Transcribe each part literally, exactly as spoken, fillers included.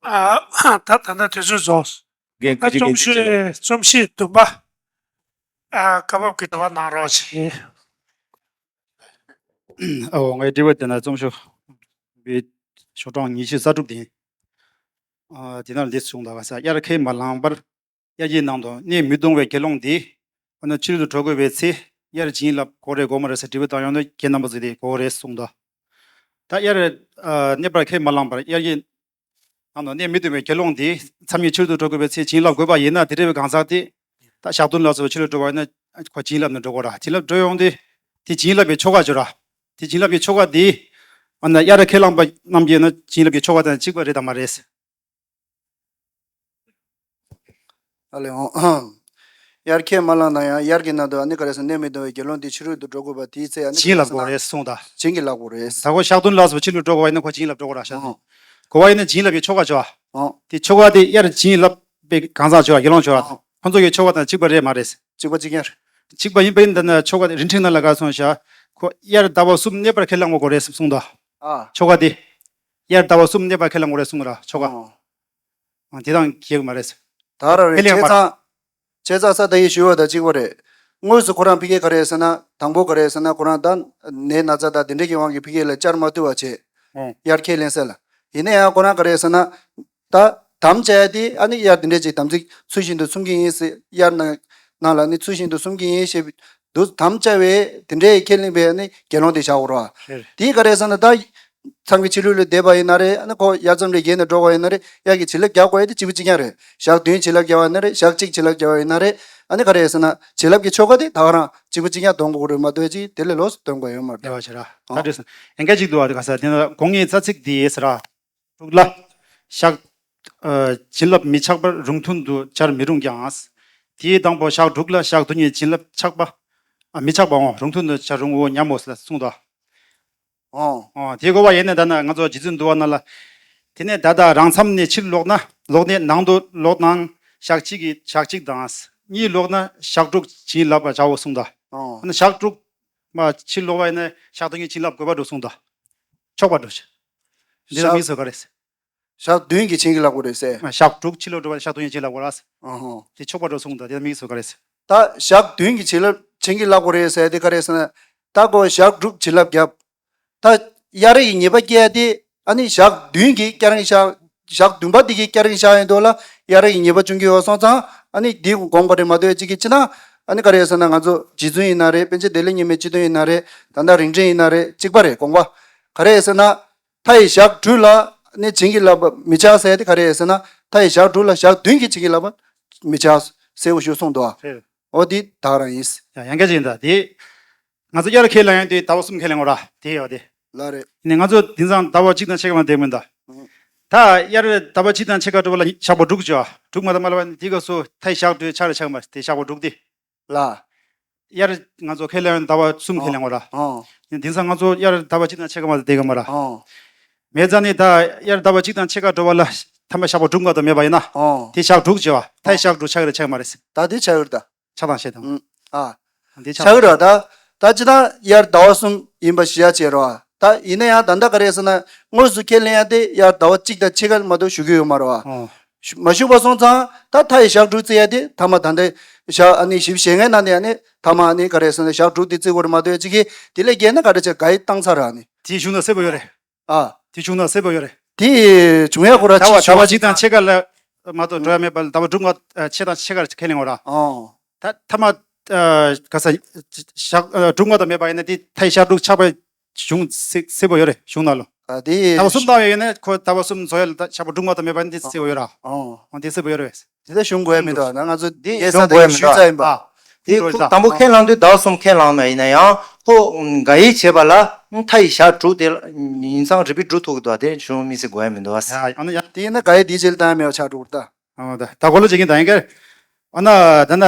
ཨ། ད་ད་ལྟ་དུས་ཚོད་རྫོགས། རྒན་ཨ། ཁ་ཅིག་རྩོམ་གི་ཞིབ་ཅིག་ལ། རྩོམ་ཞིབ་བདུན་པ། ཨ། བཀའ་བབས་ཀྱི་དྲི་བ་གནང་རོགས་གྱིས། ཨོ། ངའི་དྲི་བ་དེ་ན་རྩོམ་ཞུ་བའི་ཤོག་གྲངས་ཉི་ཤུ་རྩ་དྲུག་དེ་ཡིན། ཨ། དེ་ནང་འདི་གསུངས་འདུག་ག་ས། དབྱར་ཁས་མ་བླངས་པར་དབྱར་སྐྱིད་ནང་དུ་གནས་མི་གཏོང་བའི་དགེ་སློང་འདིས་འོ་ན་ཕྱི་རོལ་དུ་འགྲོ་དགོས་པའི་ཚེ་དབྱར་བྱིན་རླབས་དགོས་རེད་དགོས་མ་རེད་ཟེར་དྲི་བ་བཏང་ཡོང་དུས་ཁྱེད་རྣམ་པ་ཚོས་དེ་དགོས་རེད་གསུངས་འདུག་ད་དབྱར་ཨ་གནས་པར་ཁས་མ་བླངས་པར་དབྱར་སྐྱིད་ནང་དུ་གནས་མི་གཏོང་བའི་དགེ་སློང་འདིས་མཚམས་གཉིས་ཕྱི་རོལ་དུ་འགྲོ་དགོས་པའི་ཚེ་བྱིན་རླབས་དགོས་པ་ཡིན་ན། དེ་འདྲ་བའི་གང་ཟག་དེ་ད་ཞག་བདུན་ལ་སོགས་ཕྱི་རོལ་འགྲོ་བ་ཡིན་ན་ཁོ་བྱིན་རླབས་ནས་འགྲོ་དགོས་ར། བྱིན་རླབས་འགྲོ་ཡོང་དུས་དེ་བྱིན་རླབས་པའི་ཆོ་ག་བྱོས་ར། དེ་བྱིན་རླབས་ཀྱི་ཆོ་ག་དེ་འོ་ན་དབྱར་ཁས་བླངས་པ་རྣམས་ཀྱིས་ན་བྱིན་རླབས་ཀྱི་ཆོ་ག་དང་གཅིག་པ་རེད་དམ་མ་རེད། ཨ་ལེ་འོང་། དབྱར་ཁས་མ་བླངས་ན་ཡང་དབྱར་གྱི་ནང་དུ་ཨ་ནི་ག་རེ་ཟེར་གནས་མི་གཏོང་བའི་དགེ་སློང་དེ་ཕྱི་རོལ་དུ་འགྲོ་དགོས་པ་དེའི་ཚེ་ཨ་ནི་བྱིན་རླབས་དགོས་རེད་གསུངས་དང་། བྱིན་གྱིས་བརླབ་དགོས་རེད། ད་ཁོ་ཞག་བདུན་ལ་སོགས་ཕྱི་རོལ་འགྲོ་དགོས་པ་ཡིན་ན་ཁོ་བྱིན་རླབས་འགྲོ་དགོས་ར་ཤག་འོང་། དགོས་པ་ཡིན་ན་བྱིན་རླབས་ཀྱི་ཆོ་ག་བྱོས། འོང་། དེ་ཆོ་ག་དེ་དབྱར་བྱིན་རླབས་པའི་གང་ཟག་བྱོས་དགེ་སློང་བྱོས། འོང་། ཁོ་ཚོ་གི་ཆོ་ག་དང་གཅིག་པ་རེད་མ་རེད། གཅིག་པ་གཅིག་རྐྱང་རེད། གཅིག་པ་ཡིན་པ་ཡིན་ད་ན་ཆོ་ག་དེ་རིན་ཆེན་ནང་ལ་ག་སོང་ཤག་ཁོ་དབྱར་ཟླ་བ་གསུམ་གནས་པར་ཁས་བླངས་དགོས་རེད་གསུངས་དང་། ཨ། ཆོ་ག་དེ། དབྱར་ཟླ་བ་གསུམ་གནས་པར་ཁས་བླངས་དགོས་རེད་གསུངས་ར་ཆོ་ག་འོང་། འོང་། དེ་དང་འགལ་གྱི་མ་རེད། ད་ར་རེད། ཁས་ལེན་བྱས་མ་ཚང་། བྱས་ཙང་ས་ད་ཡི་ཞུ་བ་དང་གཅིག་པ་རེད། དངོས་སུ་ཁོ་རང་ཕ་གིར་ག་རེ་ཟེར་ན་དང་པོ་ག་རེ་ཟེར་ན་ཁོ་རང་ད་ནད་ན་ཚ་དང་དེ་འདྲ་གི་དབང་གིས་ཕ་གི་ལ་བཅར་མ་ཐུབ་པ་བྱས། ཨོ། དབྱར་ཁས་ལེན་ས་ལ། ཡིན་ན་ཡང་ཁོ་རང་ག་རེ་ཟེར་ན། ད་དམ་བཅའ་ཡ་དེ་ཨ་ནི་དབྱར་དེ་འདྲས་ཅིག་དམ་ཚིག་ཚུལ་བཞིན་དུ་སྲུང་གི་ཡིན་ཟེར། དབྱར་ནང་ནང་ལ་ནི་ཚུལ་བཞིན་དུ་སྲུང་གི་ཡིན་ཞེས་འདུག་དམ་བཅའ་བའི་དེ་འདྲས་ཁས་ལེན་པའི་ཨ་ནི་དགེ་སློང་དེ་བཞག་དགོས་རེད་བ། རེད། དེ་ག་རེ་ཟེར་ན་ད། མཚམས་ཀྱི་ཕྱི་རོལ་ལ་བསྡད་པ་ཡིན་ན་རེད། ཨ་ནི་ཁོ་དབྱར་མཚམས་ལས་བརྒལ་ནས་འགྲོ་བ་ཡིན་ན་རེད། དབྱར་གྱི་བྱིན་རླབས་རྒྱག་དགོས་ཡ་དེ་གཅིག་པ་གཅིག་རྐྱང་རེད། ཞག་བདུན་བྱིན་རླབས་རྒྱག་པ་ཡིན་ན་རེད། ཞག་གཅིག་བྱིན་རླབས་རྒྱག་པ་ཡིན་ན་རེད། ཨ་ནི་ག་རེ་ཟེར་ན་བྱིན་རླབས་ཀྱི་ཆོ་ག་དེ་ད་ག་རང་གཅིག་པ་གཅིག་རྐྱང་གཏོང་དགོས་རེད་མ་གཏོགས་ཅིག་དེ་ལས་ལོགས་སུ་གཏོང་དགོས་ཡོད་མ་རེད། རེད་བ་ཞེ་ར། ཨ། ད་འདྲ་སོང་། ཡང་བསྐྱར་གཅིག་འདུག་བ། དེ་ག་ས་དེ་ན་དགོངས་ངེས་རྩ་ཚིག་འདི་ཡིན་ཟེར་ར། དྲུག་ལ། ཞག་ཨ། བྱིན་རླབས་མི་ཆགས་པར་རུང་མཐུན་དུ་བྱར་མི་རུང་ཀྱང་། དེའི་དང་པོ་ཞག་དྲུག་ལ་ཞག་བདུན་གྱི་བྱིན་རླབས་ཆགས་པ། ཨ། མི་ཆགས་པའང་རུང་མཐུན་དུ་བྱར་རུང་བོ་སྙམ་མོ་ཟེར་གསུངས་དོ། ཨོ། ཨོ། དེ་དགོས་པ་ཡིན་ན་ད་ན་ང་ཚོ་རྗེ་བཙུན་འདུལ་བ་ནང་ལ། དེ་ནས་ད་ལྟ་རང་མཚམས་ནས་ཕྱིར་ལོག་ན་ལོག་ནས་ནང་དུ་ལོག་ནའང་ཞག་གཅིག་གི་ཞག་གཅིག་དང་། གཉིད་ལོག་ན་ཞག་དྲུག་བྱིན་རླབས་པར་བྱའོ་གསུངས་དོ། ཨོ། ཨ་ནི་ཞག་དྲུག་མ་ཕྱིར་ལོག་པ་ཡིན་ན་ཞག་བདུན་གྱི་བྱིན་རླབས་དགོས་པ་འགྲོ་གསུངས་དོ། ཆོག་པ་འགྲོ། འདི་ལ་ཞག་དམིགས་སུ་ག་རེ་ཟེར། ཞག་བདུན་གྱི་བྱིན་གྱིས་བརླབ་དགོས་རེད་ཟེར། ཞག་དྲུག་ཕྱི་ལོགས་འགྲོ་བ་ཞག་བདུན་གྱི་བྱིན་རླབས་དགོས་ར་ཟེར། ཨ་ཧོ། དེ་ཆོག་པ་འགྲོ་གསུངས་དང་དེ་དམིགས་སུ་ག་རེ་ཟེར། ད་ཞག་བདུན་གྱི་བྱིན་རླབས་བྱིན་གྱིས་བརླབ་དགོས་རེད་ཟེར་དེ་ག་རེ་ཟེར་ན། ད་ཁོ་ཞག་དྲུག་བྱིན་རླབས་བརྒྱབ། ད་དབྱར་གྱི་ཉེས་པ་སྐྱེ་ཡ་དེ་ཨ་ནི་ཞག་བདུན་གྱི་སྐྱ་རེངས་ཤར། ཞག་བདུན་པ་དེ་གི་སྐྱ་རེངས་ཤར་ཡོང་དུས་ལ་དབྱར་གྱི་ཉེས་པ་བྱུང་གི་ཡོད་སོང་ཙང་ཨ་ནི་དེ་དགོངས་པ་རེད་མ་གཏོགས་ཅིག་གི་ཕྱི་ན། ཨ་ནི་ག་རེ་ཟེར་ན་ང་ཚོ་རྗེ་བཙུན་ཡིན་ན་རེད། པཎ་ཆེན་བདེ་ལེགས་མཉམ་མེད་སྤྱི་དོན་ཡིན་ན་རེད། ད་ལྟ་རིང་བསྲེལ་ཡིན་ན་རེད། གཅིག་པ་རེད་དགོངས་པ། ག་རེ་ཟེར་ན། མཐའ་ཡི་ཞག་དྲུག་ལ་ནི་བྱིན་གྱིས་བརླབ་པ་མི་བྱ་ཟེར་ཏེ་ག་རེ་ཟེར་ན། མཐའ་ཡི་ཞག་དྲུག་ལ་ཞག་བདུན་གྱི་བྱིན་གྱིས་བརླབ་པ་མི་བྱ་ཟེར་བ་ཞུ་གསུངས་འདུག་ཨ། ཨོ་འདི་ད་ག་རང་ཡིན། ཡ་ཡང་སྐད་ཅིག་ཡིན་ད་དེ། ང་ཚོ་དབྱར་ཁས་ལེན་ཡང་དེ་ཟླ་བ་གསུམ་ཁས་ལེན་འོ་ར་དེ་ཡོད་དེ། ལ་རེད། ནི་ང་ཚོ་དེང་སང་ཟླ་བ་གཅིག་དང་ཕྱེད་ཀ་མ་བསྡད་མིན་ད། ཨང་། ད་དབྱར་ཟླ་བ་གཅིག་དང་ཕྱེད་ཀ་འགྲོ་བ་ལ་ཞག་པོ་དྲུག་བྱོས་ཨ། དྲུག་མ་དང་མ་ལ་བ་ནི་དེ་ག་སུ་མཐའ་ཡི་ཞག་དྲུག་ཆག་རེ་ཆག་མ་དེ་ཞག་པོ་དྲུག་དེ། ལ། དབྱར་ང་ཚོ་ཁས་ལེན་ཟླ་བ་གསུམ་ཁས་ལེན་འོ་ར། ཨང་། དེང་སང་ང་ཚོ་དབྱར་ཟླ་བ་གཅིག་དང་ཕྱེད་ཀ་མ་ཟད་བསྡད་ག་མ་ར། ཨང་། མེད་ཙང་ནི་ད་དབྱར་ཟླ་བ་གཅིག་དང་ཕྱེད་ཀ་འགྲོ་བ་ལ་ཐ་མ་ཞག་པོ་དྲུག་མ་གཏོགས་མེད་པ་ཡིན་ན། ཨང་། དེ་ཞག་དྲུག་བྱེད་བ་ཐ་ཡི་ཞག་དྲུག་ཆག་རེ་ཆག་མ་རེད། ད་དེ་ཆག་ཡོད་ད། ཆག་དང་ཤེས་དང་། ཨང་། ཨ། དེ་ཆག་ཆག་ར་ད། ད་ཅི་ད་དབྱར་ཟླ་བ་གསུམ་ཡིན་པ་ཞི་ཡ་བྱེད་རོགས། ད་ཡིན་ན་ཡང་ད་ལྟ་ག་རེ་ཟེར་ན་དངོས་སུ་ཁས་ལེན་ཡ་དེ་དབྱར་ཟླ་བ་གཅིག་དང་ཕྱེད་ཀ་མ་གཏོགས་ཞུ་གི་ཡོད་མ་རེད་བ། ཨང་། ཞུ་མ་ཞུ་བ་སོང་ཙང་ད་མཐའ་ཡི་ཞག་དྲུག་བརྩི་ཡ་དེ་ཐ་མ་ད་ལྟ་ཞག་ཨ་ནི་བཞི་བཅུ་ཞེ་ལྔའི་ནང་ནས་ཨ་ནི་ཐ་མ་ཨ་ནི་ག་རེ་ཟེར་ན་ཞག་དྲུག་དེ་བརྩི་དགོས་རེད་མ་གཏོགས་ཅིག་གིས་དེ་ལས་བརྒལ་ན་ག་རེ་བྱས་ག་ཡི་བཏང་ཚར་ར་ཨ་ནི། དེ་བྱུང་ན་གསལ་པོ་ཡོད་རེད། ཨ། དེ་བྱུང་ན་གསལ་པོ་ཡོད་རེད། དེ་བྱུང་ཡ་ཁོ་ར་ད་བ་ཅིག་ཟླ་བ་བྱུང་གཅིག་དང་ཕྱེད་ཀ་ལ་མ་གཏོགས་འགྲོ་ཡ་མེད་པ་ལ་ཟླ་བ་དྲུག་ལྔ་ཕྱེད་དང་ཕྱེད་ཀ་ཁས་ལེན་འོ་ར། ཨོ། ད་ཐ་མ་ག་ས་ཞག་དྲུག་ལྔ་དང་མེད་པ་ཡིན་ན་དེ་མཐའ་ཡི་ཞག་དྲུག་ཆག་པ་བྱུང་གསལ་པོ་ཡོད་རེད་གཞུང་ནང་ལོ། ཨ་དེ་ཟླ་བ་གསུམ་བཏང་བ་ཡིན་ན་ཁོ་ཟླ་བ་གསུམ་རྫོགས་ཡ་ལ་ཞག་པོ་དྲུག་ལྔ་དང་མེད་པ་ཡིན་ན་དེ་གསལ་པོ་ཡོད་ར། ཨོ། ཨོ་དེ་གསལ་པོ་ཡོད་རེད། དེ་ད་གཞུང་དགོས་ཡ་མི་འདུག་ན་ང་ཚོ་དེ་ཡས་ས་ད་ཡི་ཞུས་ཚར་ཡིན་པ། དེ་ཁོ་དང་པོ་ཁས་བླངས་དུས་ཟླ་གསུམ་ཁས་བླངས་མ་ཡིན་ན་ཡང་ཁོ་འགའ་ཡིས་བྱས་པ་ལ་མཐའ་ཡི་ཞག་དྲུག་དེ་ཡིན་ཙང་རི་པི་འགྲོ་ཐུབ་ཀྱི་འདུག་དེ་གཞུང་དམིགས་བསལ་དགོས་ཡ་མི་འདུག་ཡ་ཡང་ན་ཡང་དེ་ཡིན་ན་འགའ་ཡིས་དེའི་རྗེས་ལ་བཏང་ཡ་མེད་པ་ཆགས་འགྲོ་གི་རེད་ད། ཨ་ད་ད་གོ་ལ་བྱེད་ཀྱིན་ད་ཡིན་ཀེ། ཨ་ན་ད་ན་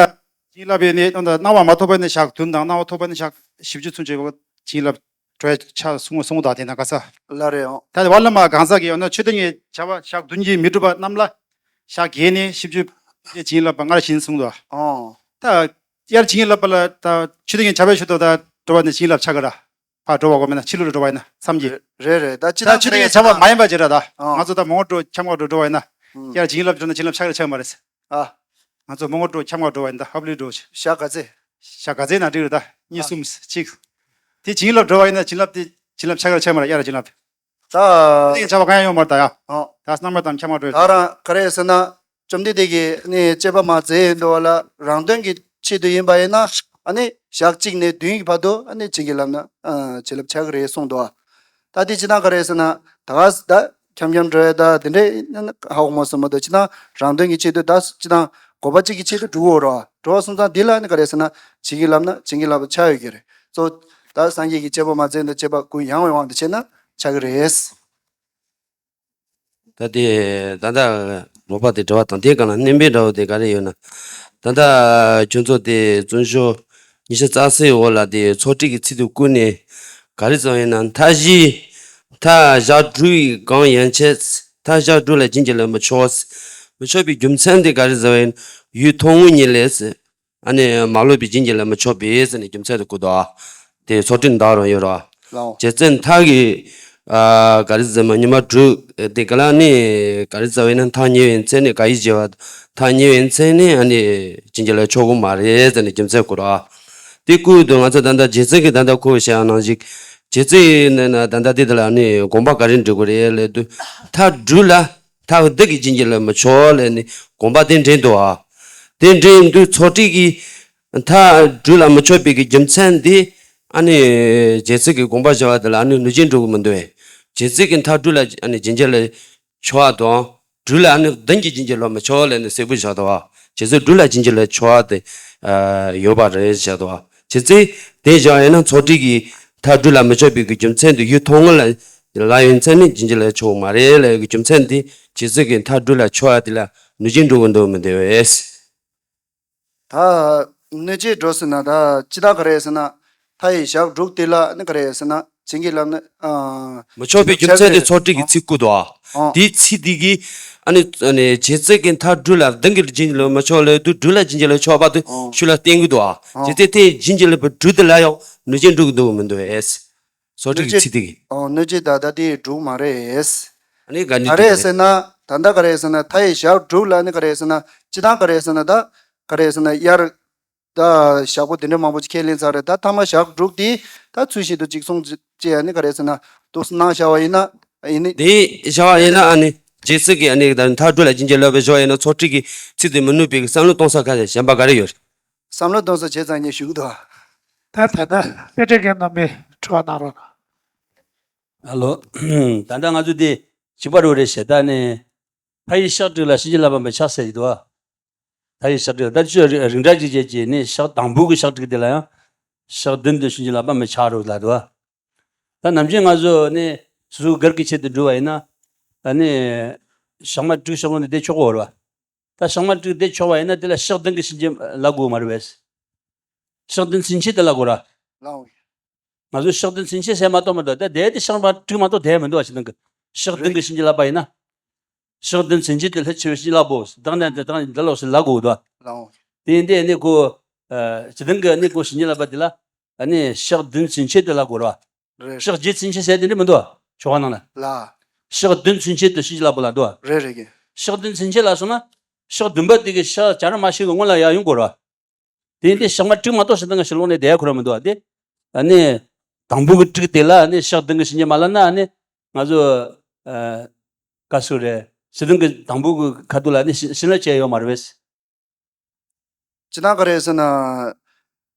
བྱིན་རླབས་པའི་ནི་ཨ་ན་སྣང་བ་མ་ཐོབ་པ་ནི་ཞག་བདུན་དང་སྣང་བ་ཐོབ་པ་ནི་ཞག་བཞི་བཅུ་ཚུན་ཆད་བྱིན་རླབས་འགྲོ་ཡ་ཆ་གསུང་གསུང་དང་དེ་ན་ག་ས། ལ་རེ་ཨོ། ད་ཝ་ལ་མ་གང་ཟག་གི་ཡོད་ན་ཆོས་ལྡན་གྱི་བྱ་བ་ཞག་བདུན་གྱིས་མི་གྲུབ་པ་རྣམས་ལ། ཞག་བརྒྱད་ནས་བཞི་བཅུ་བྱིན་རླབས་པ་སྔར་བཞིན་གསུངས་དོ། ཨོ། ད་དབྱར་བྱིན་རླབས་པ་ལ་ད་ཆོས་ལྡན་གྱི་བྱ་བའི་ཆེད་དུ་ད་འགྲོ་བ་ནི་བྱིན་རླབས་ཆགས་ཀྱི་ར། ཕར་འགྲོ་བ་གོ་མེད་ན་ཕྱི་ལོགས་ལ་འགྲོ་བ་ཡིན་ན་མཚམས་ཀྱི། རེད་རེད། ད་ཅི་ད་ད་ཆོས་ཁྲིད་ཀྱི་བྱ་བ་མ་ཡིན་པ་ཅིག་རེད་ད། ཨ། ང་ཚོ་ད་མོན་གྷོ་འགྲོ་ཁྱམས་ཁ་འགྲོ་འགྲོ་བ་ཡིན་ན། ཨ། ཡར་བྱིན་རླབས་འགྲོ་ན་བྱིན་རླབས་ཆག་རེ་ཆག་མ་རེད། ཨ། ང་ཚོ་མོན་གྷོ་འགྲོ་ཁྱམས་ཁ་འགྲོ་བ་ཡིན་ན་ཧབ་ལི་འགྲོ་ཆེ། ཞག་ག་ཚད། ཞག་ག་ཚད་ན་འགྲིག་རེད་ད། གཉིས་གསུམ་གཅིག་དེ་བྱིན་རླབས་འགྲོ་བ་ཡིན་ན་བྱིན་རླབས་དེ་བྱིན་རླབས་ཆག་རེ་ཆག་མ་རེད། ཡར་བྱིན་རླབས། ད། དེ་ཡང་བྱ་བ་གང་ཡང་ཡོད་མ་རེད་ད་ཡ། ཨོ། ད་སྣང་བ་དང་ཁྱམས་ཁ་འགྲོ་ད་རང་ག་རེ་ཟེར་ན། བཅོམ་ལྡན་འདས་ཀྱིས་ནི་དཔྱད་པ་མ་མཛད་འདུག་བ་ལ། རང་དོན་གྱི་ཆེད་དུ་ཡིན་པ་ཡིན་ན། ཨ་ནི་ཞག་གཅིག་ནས་བདུན་གྱི་བར་དུ་ཨ་ནི་བྱིན་གྱིས་བརླབས་ན་ཨ་བྱིན་རླབས་ཆག་གི་རེད་གསུངས་འདུག་ད་དེ་ཅི་ད་ག་རེ་ཟེར་ན། ད་ག་ད་ཁྱམས་ཁྱམས་འགྲོ་ཡ་ད་དེ་འདྲའི་ཧ་གོ་མ་སོང་མ་གཏོགས། ཅི་ད་རང་དོན་གྱི་ཆེད་དུ་ད་ཅི་ད་དགོས་པ་གཅིག་གི་ཆེད་དུ་འགྲོ་གི་རེད་བ། འགྲོ་བ་སོང་ཙང་འདི་ལ་ནི་ག་རེ་ཟེར་ན། བྱིན་གྱིས་བརླབས་ན་བྱིན་གྱིས་བརླབས་པ་ཆགས་ཡོད་ཀྱི་རེད། གཙོ་ད་སངས་རྒྱས་ཀྱི་དཔྱད་པ་མ་མཛད་འདུག་དཔྱད་པ་གུ་ཡངས་པའི་དབང་དུ་བྱས་ན་ཆགས་ཀྱི་རེད། ད་དེ་ད་ལྟ་རོགས་པ་དེ་དྲི་བ་དང་དེའི་སྒང་ལ་སྣོན་པའི་འདྲ་བོ་དེ་ག་རེ་ཡོད་ན། ད་ལྟ་ཁྱོད་ཚོ་དེ་བཙུན་ཤོག་ཉི་ཤུ་རྩ་གསུམ་འོག་ལ་དེ་ཚོགས་སྒྲིག་གི་ཚིག་དེ་བཀོད་ནས། ག་རེ་ཟེར་བ་ཡིན་ན། མཐའ་བཞི། མཐའ་བཞག་དྲུག་གི་གང་ཡན་ཆད། མཐའ་བཞག་དྲུག་ལ་བྱིན་གྱིས་བརླབ་མི་ཆོག་མི་ཆོག་པའི་རྒྱུ་མཚན་དེ་ག་རེ་ཟེར་བ་ཡིན། ཡུལ་ཐོག་ངོ་ཉིད་ལས། ཨ་ནི་མ་ལོག་པའི་བྱིན་གྱིས་བརླབ་མི་ཆོག་པས་ཟེར་ནས་རྒྱུ་མཚན་དུ་བཀོད་དོ། དེ་ཚོགས་སྒྲིག་འདྲ་རང་ཡོད་རོ། ལའོ། རྗེ་བཙུན་མཐའ་གི། ཨ། ག་རེ་ཟེར་མ། ཉི་མ་དྲུག་དེ་ག་ལ་ནི་ག་རེ་ཟེར་བས་ན། མཐའ་ཉེ་བའི་མཚན་ནི་ག་ཡི་བྱེད་པ། མཐའ་ཉེ་བའི་མཚན་ནི་ཨ་ནི་བྱིན་གྱིས་བརླབ་ཆོག་གི་མ་རེད་ཟེར་ནས་རྒྱུ་མཚན་བཀོད་རོ། དེ་བཀོད་དུས་ང་ཚོ་ད་ལྟ་རྗེ་བཙུན་གྱི་ད་ལྟ་ཁོ་བཤད་ནང་བཞིན། རྗེ་བཙུན་ནི་ན་ད་ལྟ་དེ་དེ་ལ་ནི་དགོངས་པ་ག་རེ་འགྲེལ་དགོས་རེད་ལབ་དུས། མཐའ་དྲུག་ལ། མཐའ་བདུན་གྱིས་བྱིན་གྱིས་བརླབ་མི་ཆོག་ལབ་ནས་དགོངས་པ་དེ་འདྲེན་འདུག་ཨ། དེ་འདྲེན་དུས་ཚོགས་སྒྲིག་གི་མཐའ་དྲུག་ལ་མི་ཆོག་པའི་གི་རྒྱུ་མཚན་འདི། ཨ་ནི་རྗེ་བཙུན་གྱི་དགོངས་པ་བཞག་པ་དེ་ལ་ཨ་ནི་ནུས་ཅན་འགྲོ་གི་མི་འདུག་བས། རྗེ་བཙུན་གྱི་མཐའ་དྲུག་ལ་ཨ་ནི་བྱིན་གྱིས་བརླབ་ཆོག་པ་དང་། དྲུག་ལ་ཨ་ནི་བདུན་གྱིས་བྱིན་གྱིས་བརླབ་མི་ཆོག་ལབ་ནས་གསལ་པོ་བཞག་འདུག་བ། རྗེ་བཙུན་དྲུག་ལ་བྱིན་གྱིས་བརླབ་ཆོག་པ་དེ་ཡོད་པ་རེད་བཞག་འདུག་བ། རྗེ་བཙུན་དེ་བཞག་ཡིན་ན་ཚོགས་སྒྲིག་གི་མཐའ་དྲུག་ལ་མི་ཆོག་པའི་གི་རྒྱུ་མཚན་དེ་ཡུལ་ཐོག་ངོ་ལ་ལ་ཡོད་མཚན་ནི་བྱིན་གྱིས་བརླབ་ཆོག་མ་རེད་ལབ་གི་རྒྱུ་མཚན་དེ། རྗེ་བཙུན་གྱི་མཐའ་དྲུག་ལ་ཆོག་པ་དེ་ལ་ནུས་ཅན་འགྲོ་གི་འདུག་མི་འདུག་བས། ད་གནོད་བྱེད་འགྲོ་ཟེར་ན་ད་ཅི་ད་ག་རེ་ཟེར་ན། མཐའ་ཡི་ཞག་དྲུག་དེ་ལ་ནི་ག་རེ་ཟེར་ན་བྱིན་གྱིས་བརླབས་ན། ཨ། མི་ཆོག་པའི་རྒྱུ་མཚན་དེ་ཚོགས་སྒྲིག་གི་ཚིག་བཀོད་འདུག་ཨ། ཨ། དེའི་ཚིག་དེ་གིས་ཨ་ནི་ཨ་ནི་རྗེ་བཙུན་གྱི་མཐའ་དྲུག་ལ་བདུན་གྱིས་བྱིན་གྱིས་བརླབ་མི་ཆོག་ལབ་དུས་དྲུག་ལ་བྱིན་གྱིས་བརླབ་ཆོག་པ་དེ་ཨ་ཤུགས་ལ་བསྟན་གྱི་འདུག་ཨ། ཨ། རྗེ་བཙུན་དེ་བྱིན་གྱིས་བརླབས་པའི་དྲུག་དེ་ལ་ཡང་ནུས་ཅན་འགྲོ་གི་འདུག་མི་འདུག་ཨེ། ཚོགས་སྒྲིག་གི་ཚིག་དེ་གིས། ཨོ། གནོད་བྱེད་ད་ལྟ་དེ་དྲུག་མ་རེད། ཨ་ནི་ག་ནི་ག་རེ་ཟེར་ན། ད་ལྟ་ག་རེ་ཟེར་ན། མཐའ་ཡི་ཞག་དྲུག་ལ་ནི་ག་རེ་ཟེར་ན། སྤྱི་བཏང་ག་རེ་ཟེར་ན། ད་ག་རེ་ཟེར་ན། དབྱར་ད་ཞག་པོ་དེ་འདྲ་མང་པོ་ཅིག་ཁས་ལེན་ཚར་རེད། ད་མཐའ་མ་ཞག་དྲུག་དེ་ད་ཚུལ་བཞིན་དུ་ཅིག་སོང་ཅི་ཅི་ཡ་ནི་ག་རེ་ཟེར་ན། འདུག་སེ་གནང་བཞག་པ་ཡིན་ན། ཡིན་ནི། དེ་བཞག་པ་ཡིན་ན་ཨ་ནི་རྗེ་བཙུན་གྱིས་ཨ་ནི་ད་མཐའ་དྲུག་ལ་བྱིན་གྱིས་བརླབས་པའི་བཞག་པ་ཡིན་ན་ཚོགས་སྒྲིག་གི་ཚིག་དེ་མི་ནུས་པའི་བསམ་བློ་གཏོང་ས་ག་རེ་གཞན་པ་ག་རེ་ཡོད་རེད། བསམ་བློ་གཏོང་ས་བྱས་ཙང་ངས་ཞུ་གི་འདུག་ད་ད་ལྟ་དཔེ་ཁྲིད་མཁན་རྣམ་པས་དྲི་བ་གནང་རོགས་གནང་། ཨ་ལོ། ད་ལྟ་ང་ཚོ་དེ་གཅིག་པ་རུ་རེད་ཞེ་ད་ནས། མཐའ་ཡི་ཞག་དྲུག་ལ་བྱིན་གྱིས་བརླབ་པ་མི་ཆགས་ཟེར་གྱི་འདུག་ཨ། མཐའ་ཡི་ཞག་དྲུག་ལ་ད་ཆོས་རིགས་རིགས་འདྲ་ཅིག་བྱས་ཀྱི་ནས་ཞག་དང་པོ་གི་ཞག་དྲུག་དེ་ལ་ཡང་ཞག་བདུན་དུ་བྱིན་གྱིས་བརླབ་པ་མི་ཆགས་རོགས་ལ་འདུག་ཨ། ད་ནམ་རྒྱུན་ང་ཚོ་ནི་སོ་སོ་སྒེར་གྱི་ཆེད་དུ་སྒྲུབ་པ་ཡིན་ན། ད་ནི་ཞག་མ་དྲུག་ཞག་ལྔ་འདི་བསྡད་ཆོག་གི་ཡོད་རེད་བ། ད་ཞག་མ་དྲུག་བསྡད་ཆོག་པ་ཡིན་ན་དེ་ལ་ཞག་བདུན་གྱི་བྱིན་གྱིས་བརླབ་དགོས་མ་རེད་པས། ཞག་བདུན་ཚུན་ཆད་དུ་བརླབ་དགོས་ར། ལའོ། ང་ཚོས་ཞག་བདུན་ཚུན་ཆད་ཟེར་མ་གཏོགས་མི་འདུག་ད་དེ་དེ་ཞག་མ་དྲུག་མ་གཏོགས་དེ་མི་འདུག་ཞག་བདུན་གྱི་ཞག་བདུན་གྱི་བྱིན་གྱིས་བརླབ་པ་ཡིན་ན། ཞག་བདུན་ཚུན་ཆད་དུ་ལྷ་ཆོས་བྱིན་གྱིས་བརླབ་བོ། བདག་ནི་བདག་ནི་འདི་ལོག་སུ་ལབ་དགོས་འདུག་ལའོ། དེ་ཡིན་དེ་ནི་ཁོ། ཞག་བདུན་གྱི་ནི་ཁོ་བྱིན་གྱིས་བརླབ་པ་དེ་ལ། ཨ་ནི་ཞག་བདུན་ཚུན་ཆད་དུ་བརླབ་དགོས་ར། རེད། ཞག་བརྒྱད་ཚུན་ཆད་ཟེར་དེ་འདྲ་མི་འདུག་ཆོ་ག་ནང་ལ། ལ། ཞག་བདུན་ཚུན་ཆད་དུ་བྱིན་གྱིས་བརླབ་པོ་ལ་འདུག་རེད་རེད་གི། ཞག་བདུན་ཚུན་ཆད་ལ་སོང་ན། ཞག་བདུན་པ་དེ་གི་ཞག་བྱ་ར་མ་ཤི་གི་སྔོན་ལ་ཡར་ཡོང་དགོས་ར། དེ་ཡིན་དེ་ཞག་མ་དྲུག་མ་གཏོགས་ཞག་བདུན་གྱི་ཕྱི་ལོགས་ནས་བསྡད་ཁོ་ར་མི་འདུག་བ་དེ། ཨ་ནི། དང་པོ་གི་དྲུག་དེ་ལ་ཨ་ནི་ཞག་བདུན་གྱི་བྱིན་གྱིས་མ་བརླབས་ན་ཨ་ནི། ང་ཚོ། ཨ། ག་སུ་རེད། ཞག་བདུན་གྱི་དང་པོ་གི་ཁ་ཐུག་ལ་ཨ་ནི་བྱིན་བྱིན་རླབས་བྱས་ཡོད་མ་རེད་པས། ཅི་ད་ག་རེ་ཟེར་ན།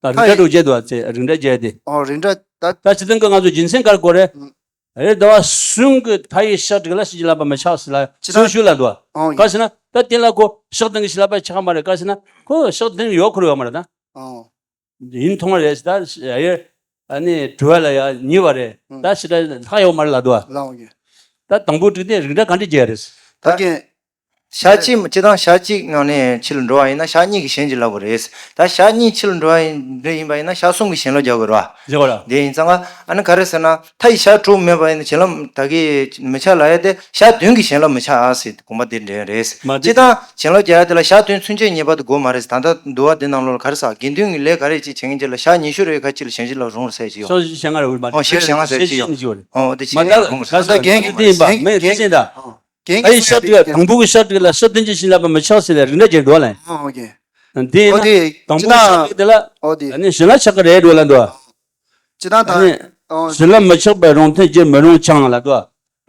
ད་རིགས་འདྲ་འགྲོ་བྱས་འདུག་བ་ཚེ་རིགས་འདྲ་བྱས་ཏེ། ཨོ་རིགས་འདྲ་ད། ད་སྤྱི་བཏང་གི་ང་ཚོ་རྒྱུ་མཚན་ག་རེ་དགོས་རེད། ཨུམ། རེད་ཟླ་བ་གསུམ་གྱི་མཐའ་ཡི་ཞག་དྲུག་ལ་བྱིན་གྱིས་བརླབ་པ་མི་ཆགས་ཟེར་ལ་ཅི་ད་གསུང་ཞུ་ལ་འདུག་བ། ཨོ་ག་ཟེར་ན་ད་དེ་ལ་ཁོ་ཞག་བདུན་གྱི་བྱིན་གྱིས་བརླབ་པ་ཆགས་མ་རེད་ག་ཟེར་ན་ཁོ་ཞག་བདུན་ཡོད་ཁུར་ཡོད་མ་རེད་ད། ཨོ། ཡིན་མཐོང་རེད་ད་ཡ་ཡ། ཨ་ནི་དྲི་བ་ལ་ཡ་ཉེས་པ་རེད་ཨུམ། ད་ཞི་ད་ལྷག་ཡོད་མ་རེད་ལ་འདུག་བ། ལའོ་ཡོད། ད་དང་པོ་དྲུག་དེ་རིགས་འདྲ་ག་འདྲ་བྱས་རེད། ད་ད་གིན། ཞག་གཅིག་སྤྱིར་བཏང་ཞག་གཅིག་ནང་ནས་ཕྱི་ལ་འགྲོ་བ་ཡིན་ན་ཞག་གཉིས་ཀྱི་ཞལ་གྱིས་བསླབ་དགོས་རེད། ད་ཞག་གཉིས་ཕྱི་ལ་འགྲོ་བ་ཡིན་འདྲ་ཡིན་པ་ཡིན་ན་ཞག་གསུམ་གྱི་ཞལ་སློབ་རྒྱག་དགོས་རེད་བ། རེད་བ་ར། དེ་ཡིན་ཙང་ཨ་ནི་ག་རེ་ཟེར་ན། མཐའ་ཡི་ཞག་དྲུག་མེད་པ་ཡིན་ན་ཞལ་སློབ་ད་གི་མི་ཆགས་ལབ་ཡ་དེ་ཞག་བདུན་གྱི་ཞལ་སློབ་མི་ཆགས་ཟེར་དགོངས་པ་དེ་འདྲ་རེད། མ་དེ་སྤྱིར་བཏང་ཞལ་སློབ་རྒྱག་ཡ་དེ་ལ་ཞག་བདུན་ཚུན་ཆད་ངེས་པར་དུ་དགོས་མ་རེད། ད་ལྟ་འདུལ་བ་འདི་ནང་ལོགས་ལ་ག་རེ་ཟེར། དགེ་འདུན་གྱི་ལས་ག་རེ་ཅིག་བྱེད་མཁན་ཅིག་ལ་ཞག་ཉི་ཤུ་རེ་ཁ་ཅིག་ལ་ཞལ་གྱིས་བསླབ་རུང་རེད་ཟེར་གྱི་ཡོད། ཞག་བཞི་ཞག་ལྔ་རེ་འོས་མ་ཨོ་ཞག་བཞི་ཞག་ལྔ་ཟེར་གྱི་ཡོད། ཨོ་དེ་ཨོ་ད་ག་ས་ག་ས་རྒན་གྱི་ད་རྒན་གྱི་ད་རྒན་གྱི་ད་ད་ཡི་ཞག་དུས་དང་པོ་གི་ཞག་དུས་ལ་ཞག་བདུན་གྱི་ཞལ་སློབ་མི་ཆགས་ཟེར་ལ་རིགས་འདྲ་ཅིག་འགྲོ་ལ། ཨོ་ཨོ་ཀེ། དེ་ཨོ་ན་དེ་དང་པོ་ཅི་ན་ཞག་དེ་ལ་ཨོ་དེ་ཨ་ནི་ཞལ་སློབ་ཆགས་ཀྱི་རེད་འགྲོ་ལ་འདུག་ཅི་ན་ཨ་ནི་ད་ཨོ་ཞལ་སློབ་མི་ཆགས་པའི་རང་འཐེན་བྱེད་མི་རུང་ཆང་ལ་འདུག་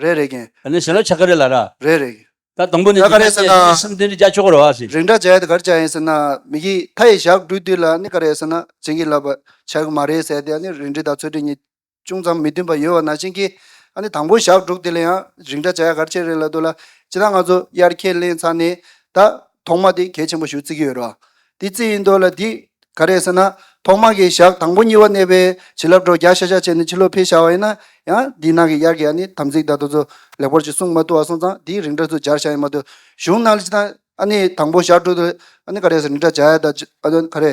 རེད་རེད་ཀྱི། ཨ་ནི་ཞལ་སློབ་ཆགས་ཀྱི་རེད་ལ་ར། རེད་རེད་ཀྱི། ད་དང་པོ་ནས་ད་ག་རེ་ཟེར་ན་སེམས་དེ་འདྲ་རྒྱག་ཆོག་གི་རེད་བ་ཟེར། རིགས་འདྲ་བྱ་ཡ་དེ་ག་རེ་བྱ་ཡིན་ཟེར་ན་མི་གི་མཐའ་ཡི་ཞག་དྲུག་དུས་ལ་ནི་ག་རེ་ཟེར་ན་བྱིན་གྱིས་བརླབས་པ་ཆགས་ཀྱི་མ་རེད་ཟེར་དེ་ཨ་ནི་རིགས་འདྲ་དང་ཚོད་འདྲ་གཉིས། ཅུང་ཙམ་མི་མཐུན་པ་ཡོད་པ་ནང་བཞིན་གྱི། ཨ་ནི་དང་པོ་ཞག་དྲུག་དེ་ལ་ཡང་རིགས་འདྲ་བྱ་ཡ་ག་རེ་བྱེད་རེད་ལབ་དུས་ལ། སྤྱིར་བཏང་ང་ཚོ་དབྱར་ཁས་ལེན་ཚར་ནས་ད་ཐོག་མ་དེ་གལ་ཆེན་པོ་ཞིག་བརྩི་གི་ཡོད་རེད་བ། དེ་བརྩི་ཡིན་དུས་ལ་དེ་ག་རེ་ཟེར་ན། ཐོག་མ་གི་ཞག་དང་པོ་གཉིས་པ་གནས་པའི་བྱིན་རླབས་འགྲོ་རྒྱག་ཤ་ཤ་བྱས་ནས་ཕྱི་ལོགས་ཕེབས་བཞག་པ་ཡིན་ན་ཡང་འདི་ནང་གི་དབྱར་གྱི་ཨ་ནི་དམ་ཚིག་ད་དུ་ཚོ་ལེགས་པོར་ཅིག་སྲུང་མ་ཐུབ་པ་སོང་ཙང་དེའི་རིགས་འདྲ་ཚོ་སྦྱར་བཞག་ཡིན་མ་གཏོགས་གཞུང་ནང་ལ་སྤྱིར་བཏང་ཨ་ནི་དང་པོ་ཞག་དྲུག་ཏུ་ཨ་ནི་ག་རེ་ཟེར་རིགས་འདྲ་བྱ་ཡ་ད་ཨ་ནི་ག་རེ་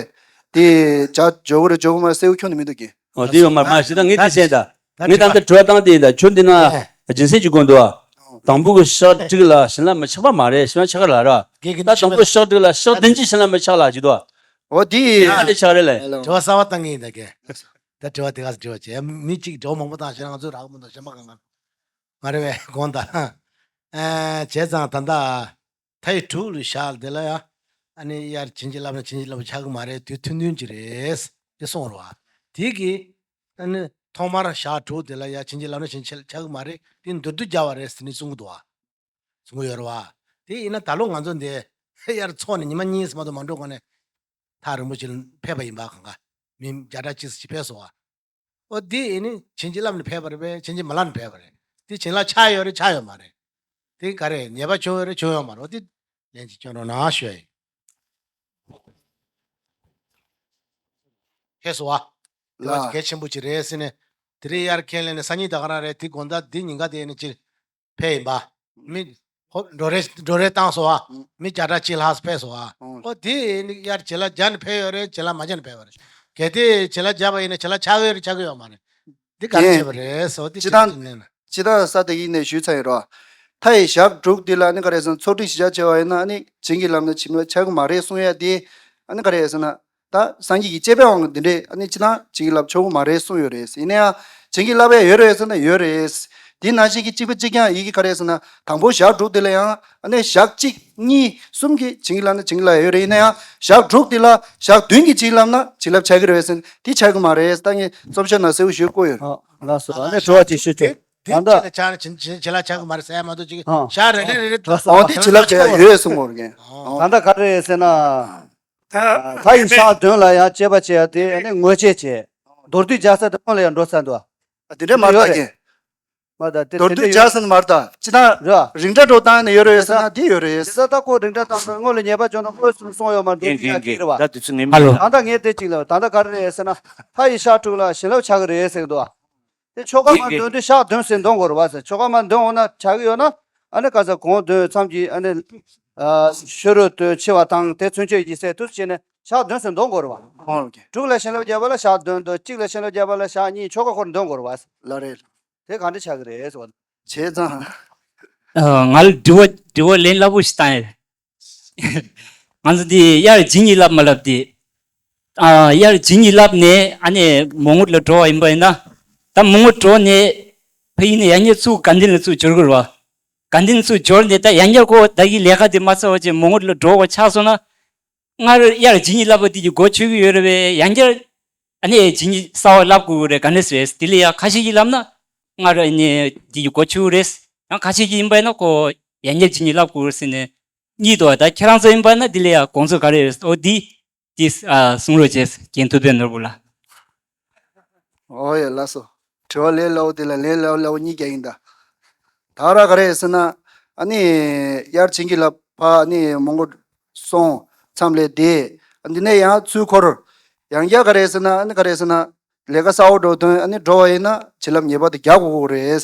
དེ་བྱ་འཇོག་གི་རེད་འཇོག་གི་མ་རེད་གསལ་པོ་ཁྱོན་ནས་མི་འདུག་གི། ཨོ་དེ་ཡོད་མ་རེད། མ་གཞི་ད་ངས་དེ་བཤད་ད། ངས་ད་ལྟ་དྲི་བ་བཏང་དེ་ཡིན་ད་ཁྱོད་འདི་ན་རྒྱུ་མཚན་གཅིག་དགོངས་འདུག་ཨ། དང་པོ་གི་ཞག་དྲུག་ལ་བྱིན་རླབས་མི་ཆགས་པ་མ་རེད་ཞིང་ཆགས་ལ་ར། ད་དང་པོ་ཞག་དྲུག་ལ་ཞག་བདུན་གྱི་བྱིན་རླབས་མི་ཆགས་ལ་ཅི་འདུག་ཨ། ཨོ་དེ་ཡིན། ཨ་དེ་ཆགས་རེད་ལ། དྲི་བ་གསར་བ་བཏང་གི་ཡིན་ད་གས། ད་དྲི་བ་དེ་ག་ས་དྲི་བ་བྱས་མི་གཅིག་དྲི་བ་མང་པོ་བཏང་ཤེས་ན་ང་ཚོ་རག་མི་འདུག་གཞན་པ་གང་ག་མ་རེད་པས་དགོངས་དག་ཨ་བྱས་ཙང་ད་ལྟ། མཐའ་ཡི་དྲུག་ལ་བཞག་དེ་ལ་ཡང་། ཨ་ནི་དབྱར་བྱིན་གྱིས་བརླབས་ན་བྱིན་གྱིས་བརླབས་པ་ཆགས་ཀྱི་མ་རེད་དུས་ཐུང་ཐུང་ཅིག་རེད། དེ་གསུངས་རེད་བ། དེ་གི། ཨ་ནི་ཐོག་མར་ཞག་དྲུག་དེ་ལ་ཡང་བྱིན་གྱིས་བརླབས་ན་བྱིན་གྱིས་ཆགས་ཀྱི་མ་རེད་དེ་མདོར་བསྡུས་རྒྱག་པ་རེད་ཟེར་ནས་གསུང་གི་འདུག་བ། གསུང་གི་ཡོད་རེད་བ། དེ་ཡིན་ན་ད་ལོ་ང་ཚོ་འདི། དབྱར་ཚོགས་ནས་ཉི་མ་གཉིས་མ་གཏོགས་མ་འགྲོ་གོང་ནས། ཐག་རིང་པོ་ཅིག་ཕེབས་པ་ཡིན་པ་གང་ག་མི་བརྒྱ་ཕྲག་གཅིག་ཙམ་ཞིག་ཕེབས་སོང་བ། ཨོ་འདི་ཡིན་ནི་བྱིན་གྱིས་བརླབས་ནས་ཕེབས་པ་རེད་པས་བྱིན་གྱིས་མ་བརླབས་ནས་ཕེབས་པ་རེད། དེ་བྱིན་རླབས་ཆགས་ཡོད་རེད་ཆགས་ཡོད་མ་རེད། དེ་ག་རེ་ཉེས་པ་བྱུང་ཡོད་རེད་བྱུང་ཡོད་མ་རེད། ཨོ་དེ་ལན་ཅིག་སྐྱོན་རོགས་གནང་ཞུ་ཡ་ཡིན། ཕེབས་སོང་བ། དེ་བ་ལ། གལ་ཆེན་པོ་ཅིག་རེད་ཟེར་ནས། དེ་རིང་དབྱར་ཁས་ལེན་ནས་སང་ཉིན་ད་ག་རང་རེད་དེ་དགོང་དག་འདི་ཉིན་ག་དེ་ནས་ཅིག་ཕེབས་ཡིན་པ། མི། ཧོ་འགྲོ་རེས་འགྲོ་རེས་བཏང་སོང་བ། ཨང་། མི་བརྒྱ་ཕྲག་གཅིག་ལྷག་ཕེབས་སོང་བ། ཨང་། ཨོ་དེ་ནི་དབྱར་བྱིན་རླབས་རྒྱབ་ནས་ཕེབས་ཡོད་རེད་བྱིན་རླབས་མ་རྒྱབ་ནས་ཕེབས་པ་རེད། གལ་ཏེ་བྱིན་རླབས་རྒྱབ་པ་ཡིན་ན་བྱིན་རླབས་ཆགས་ཀྱི་ཡོད་རེད་ཆགས་ཀྱི་ཡོད་མ་རེད། འདི་ག་རེ་བྱས་པ་རེད་ཟེར་བ་འདི་ཅི་ཅི་ལྟར། ལྟར་ན་ན། ཅི་ལྟར་ས་དེ་ཡིན་ནས་ཞུས་ཚར་ཡོད་རོ། མཐའ་ཡི་ཞག་དྲུག་འདི་ལ་ནི་ག་རེ་ཟེར་ན་ཚོགས་སྒྲིག་གཞི་བྱ་བྱས་པ་ཡིན་ན་ནི་བྱིན་གྱིས་བརླབས་ན་བྱིན་རླབས་ཆགས་ཀྱི་མ་རེད་གསུང་ཡ་དེ། ཨ་ནི་ག་རེ་ཟེར་ན། ད་སངས་རྒྱས་ཀྱི་བཅས་པའི་དབང་གིས་འདི་འདྲས་ཨ་ནི་ཅི་ན་བྱིན་གྱིས་བརླབས་ཆོག་གི་མ་རེད་གསུངས་ཡོད་རེད། ཡིན་ན་ཡང་བྱིན་གྱིས་བརླབས་ཡ་ཡོད་རེད་ཟེར་ན་ཡོད་རེད། དེ་ནང་བཞིན་གྱི་གཅིག་པ་གཅིག་རྐྱང་ཡིན་གྱི་ག་རེ་ཟེར་ན་དང་པོ་ཞག་དྲུག་དེ་ལ་ཡང་ཨ་ནི་ཞག་གཅིག་གཉིས་གསུམ་གྱི་བྱིན་གྱིས་བརླབས་ན་བྱིན་གྱིས་བརླབས་ཡ་ཡོད་རེད། ཡིན་ན་ཡང་ཞག་དྲུག་དེ་ལ་ཞག་བདུན་གྱི་བྱིན་གྱིས་བརླབས་ན་བྱིན་རླབས་ཆགས་ཀྱི་རེད་ཟེར་ན་དེ་ཆགས་ཀྱི་མ་རེད། ད་ངས་རྩོམ་ཤོག་ནང་གསལ་པོ་ཞུ་དགོས་ཡོད། ཨ་ལགས་སོ། ཨ་ནི་དྲི་བ་ཅིག་ཞུ་ཆོག་དེ་ད་ལྟ་ཅི་ལ་ཆགས་ན་བྱིན་བྱིན་བྱིན་རླབས་ཆགས་ཀྱི་མ་རེད་ཟེར་ཡ་མ་གཏོགས་ཅིག་ཨ་ཞག་རེ་རེ་རེ་རེ་ཨོ་དེ་བྱིན་རླབས་ཆགས་ཡ་ཡོད་གསུངས་པ་རེད། ཨོ་ད་ལྟ་ག་རེ་རེད་ཟེར་ན། ད་ད་ཡིན་ཞག་བདུན་ལ་ཡང་དཔྱད་པ་བྱས་ཡ་དེ་ཨ་ནི་ངོས་བཅད་བྱས། མདོར་བསྡུས་རྒྱག་ས་དེ་སྔོན་ལ་ཡང་འགྲོ་ཚར་འདུག་ཨ་དེ་འདྲས་མ་རེད་ད་ཡིན། མ་ད་དེ་མདོར་བསྡུས་རྒྱག་ས་ནི་མ་རེད་ད་ཅི་ད། རེད་བ། རིགས་འདྲ་འགྲོ་སྟངས་ནི་ཡོད་རེད་ཟེར་ན་དེ་ཡོད་རེད། དེ་ད་ད་ཁོ་རིགས་འདྲ་བཏང་ས་སྔོན་ལ་ཉེས་པ་བྱུང་ན་དངོས་སུ་སོང་ཡོད་མ་མདོར་བསྡུས་རྒྱག་གི་རེད་བ། ད་དེ་ཚོ་ངེས་མེད་ལ། ད་ད་ངས་དེ་གཅིག་ལ་ད་ད་ག་རེ་རེད་ཟེར་ན། མཐའ་ཡི་ཞག་དྲུག་ལ་བྱིན་རླབས་ཆགས་ཀྱི་རེད་ཟེར་གི་འདུག་བ། དེ་ཆོ་ག་མ་འདོན་དུས་ཞག་བདུན་ཟིན་འདོན་དགོས་རེད་བ་ཟེར། ཆོ་ག་མ་འདོན་འོང་ན་ཆགས་ཀྱི་ཡོད་ན། ཨ་ནི་ག་ས་གོང་འདོན་མཚམས་ཀྱི་ཨ་ནི། ཤོ་རུ་དོན་ཆེ་བ་དང་དེ་ཚུན་ཆད་ཀྱི་སེ་དུས་བྱས་ནས་ཞག་བདུན་ཟིན་འདོན་དགོས་རེད་བ། ཨོ་ཀེ། དྲུག་ལ་བྱིན་རླབས་བརྒྱབ་པ་ལ་ཞག་བདུན་དང་གཅིག་ལ་བྱིན་རླབས་བརྒྱབ་པ་ལ་ཞག་གཉིས་ཆོ་ག་ཁོ་རང་འདོན་དགོས་རེད་བ། ལ་རེད། དེ་ག་འདྲ་ཆགས་ཀྱི་རེད་ཟེར་བ། བྱས་ཙང་། ང་ལ་དྲི་བ་དྲི་བ་ལན་སླ་པོ་ཞིག་བཏང་ཡ། ང་ཚོ་འདི་དབྱར་བྱིན་གྱིས་བརླབས་མ་བརླབས་དེ། ཨ་དབྱར་བྱིན་གྱིས་བརླབས་ནས་ཨ་ནི་མོན་གྷོ་ལ་འགྲོ་བ་ཡིན་པ་ཡིན་ན། ད་མོན་གྷོ་འགྲོ་ནས་ཕ་ཡུལ་ནས་ཡར་ཉལ་ཚུར་དགའ་ལྡན་ལ་ཚུར་འབྱོར་དགོས་རེད་བ། དགའ་ལྡན་ཚུར་འབྱོར་ནས་ད་ཡར་ཉལ་ཁོ་ད་གི་ལས་ཀ་དེ་མ་ཚར་བ་བྱས་མོན་གྷོ་ལ་འགྲོ་དགོས་ཆགས་སོང་ན། སྔར་དབྱར་བྱིན་གྱིས་བརླབས་པ་དེ་གི་གོ་ཆོད་ཀྱི་ཡོད་རེད་པས། ཡར་ཉལ་ཨ་ནི་བྱིན་གྱིས་གསར་པ་བརླབ་དགོས་རེད། ག་འདྲ་ཟེར་དེ་ལ་ཡང་ཁ་ཤས་ཀྱིས་བརླབས་ན་སྔར་ཨ་ནི་དེ་གི་གོ་ཆོད་ཀྱི་རེད། ཡང་ཁ་ཤས་ཀྱིས་ཡིན་པ་ཡིན་ན་ཁོ་ཡར་ཉལ་བྱིན་གྱིས་བརླབ་དགོས་རེད་ཟེར་ནས་གཉིས་འདུག་བ། ད་ཁྱེད་རང་ཚོ་ཡིན་པ་ན་དེ་ལ་ཡང་དགོངས་ཚུལ་ག་རེ་ཡོད། ཨོ་འདི། དེ་ཨ་གསུང་རོགས་བྱས། རྒན་ཐུབ་བསྟན་ནོར་བུ་ལགས། ཨོ་ཡ་ལགས་སོ། དྲི་བ་ལས་སླ་པོ་དེ་ལ་ལན་སླ་པོ་སླ་པོ་གཉིས་རྒྱག་ཡིན་ད། ད་ར་ག་རེ་ཟེར་ན། ཨ་ནི་དབྱར་བྱིན་གྱིས་བརླབས་ཕ་ཨ་ནི་མོན་གྷོ་སོང་མཚམས་ལས་བསྡད། འདི་ནས་ཡང་ཚུར་འཁོར། ཡང་བསྐྱར་ག་རེ་ཟེར་ན་ཨ་ནི་ག་རེ་ཟེར་ན། ལས་ཀ་གསར་པ་འགྲོ་དོན་ཨ་ནི་འགྲོ་བ་ཡིན་ན་བྱིན་རླབས་ངེས་པར་དུ་རྒྱག་དགོས་ཀྱི་རེད།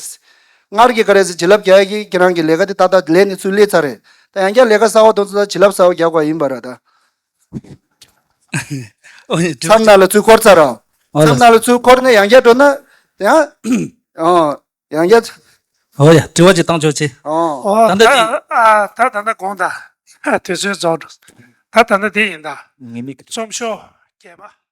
སྔར་གྱི་ག་རེ་ཟེར་བྱིན་རླབས་རྒྱག་ཡ་གི་ཁྱེད་རང་གི་ལས་ཀ་དེ་ཏག་ཏག་ལས་ནས་ཚུར་སླེབས་ཚར་རེད། ད་ཡང་བསྐྱར་ལས་ཀ་གསར་པ་དང་ཚོ་ད་བྱིན་རླབས་གསར་པ་རྒྱག་དགོས་ཡིན་པ་ར་ད། ཨོ་ཡ། མཚམས་ནང་ལ་ཚུར་འཁོར་ཚར་ར། ཨོ་ལགས་མཚམས་ནང་ལ་ཚུར་འཁོར་ནས་ཡང་བསྐྱར་འགྲོ་ན་ཡང་། ཨོ། ཡང་བསྐྱར། ཨོ་ཡ། དྲི་བ་ཅིག་བཏང་ཆོག་ཅིག་ཨོ། ད་ལྟ་ད་དེ་ཡིན། ཨ། ད་ད་ལྟ་དགོངས་དག་དུས་ཚོད་རྫོགས་འགྲོ། ད་ད་ལྟ་དེ་ཡིན་ད། ངེས་མེད་ཀྱི། རྩོམ་ཤོག་རྒྱས་པ།